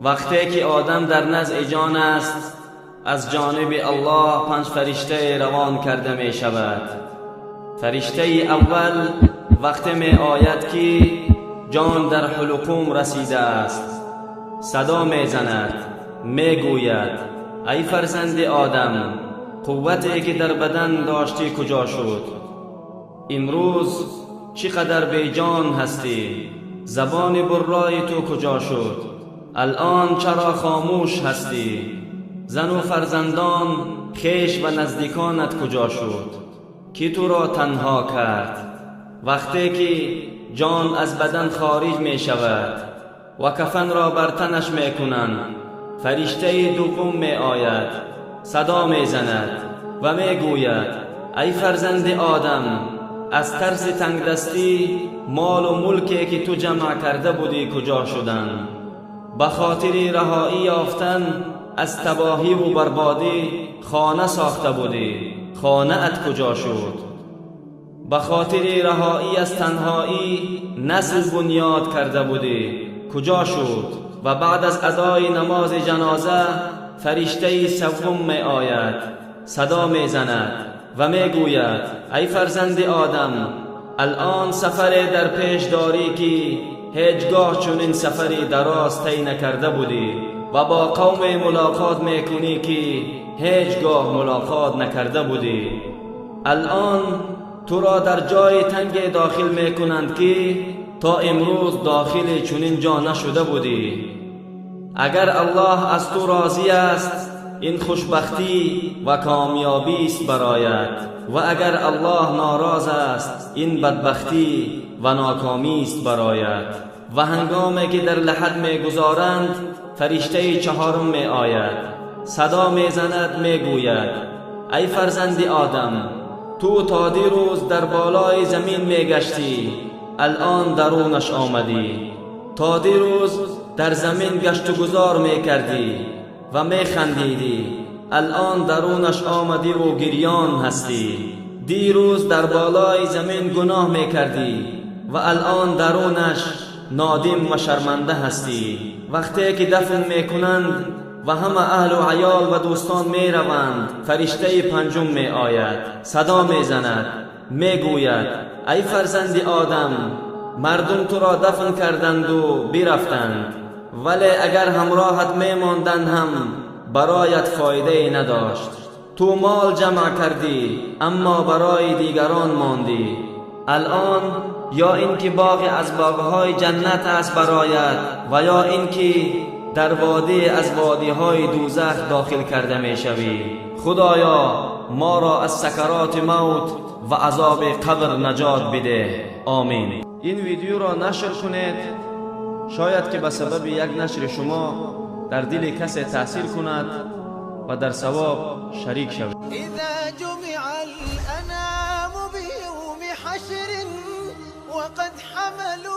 وقتی که آدم در نزع جان است، از جانب الله 5 فرشته روان کرده می شود. فرشته اول وقتی می آید که جان در حلقوم رسیده است، صدا می زند، می گوید ای فرزند آدم، قوتی که در بدن داشتی کجا شد؟ امروز چقدر بی جان هستی؟ زبان برای تو کجا شد؟ الان چرا خاموش هستی؟ زن و فرزندان، خویش و نزدیکانت کجا شد؟ کی تو را تنها کرد؟ وقتی که جان از بدن خارج می شود و کفن را بر تنش می کنند، فرشته دوم می آید، صدا می زند و می گوید ای فرزند آدم، از ترس تنگدستی مال و ملکی که تو جمع کرده بودی کجا شدند؟ به خاطر رهایی یافتن از تباهی و بربادی خانه ساخته بودی، خانه ات کجا شد؟ به خاطر رهایی از تنهایی نسل بنیاد کرده بودی، کجا شد؟ و بعد از ادای نماز جنازه فرشته سوم می آید، صدا می زند و می گوید ای فرزند آدم، الان سفر در پیش داری که هیچگاه چنین سفری دراز طی نکرده بودی و با قوم ملاقات میکنی که هیچگاه ملاقات نکرده بودی. الان تو را در جای تنگ داخل میکنند که تا امروز داخل چنین جا نشده بودی. اگر الله از تو راضی است، این خوشبختی و کامیابی است برایت، و اگر الله ناراض است، این بدبختی و ناکامی است برایت. و هنگامی که در لحد میگذارند، فرشته چهارم می آید، صدا می زند، می گوید ای فرزند آدم، تو تا دیروز در بالای زمین می گشتی، الان درونش آمدی. تا دیروز در زمین گشت و گذار می کردی و می خندیدی، الان درونش آمدی و گریان هستی. دیروز در بالای زمین گناه می کردی و الان درونش نادم و شرمنده هستی. وقتی که دفن می کنند و همه اهل و عیال و دوستان می روند، فرشته پنجم می آید، صدا می زند، می گوید ای فرزند آدم، مردم تو را دفن کردند و برفتند، ولی اگر همراهت می ماندند هم برایت فایده نداشت. تو مال جمع کردی اما برای دیگران ماندی. الان یا اینکه باغ از باغهای جنت است برایت و یا اینکه در وادی از وادیهای دوزخ داخل کرده می شوی. خدایا ما را از سکرات موت و عذاب قبر نجات بده. آمین. این ویدیو را نشر کنید، شاید که به سبب یک نشر شما در دل کسی تاثیر کند و در ثواب شریک شوید. اذا جمع الانام بيوم حشر وقد حملوا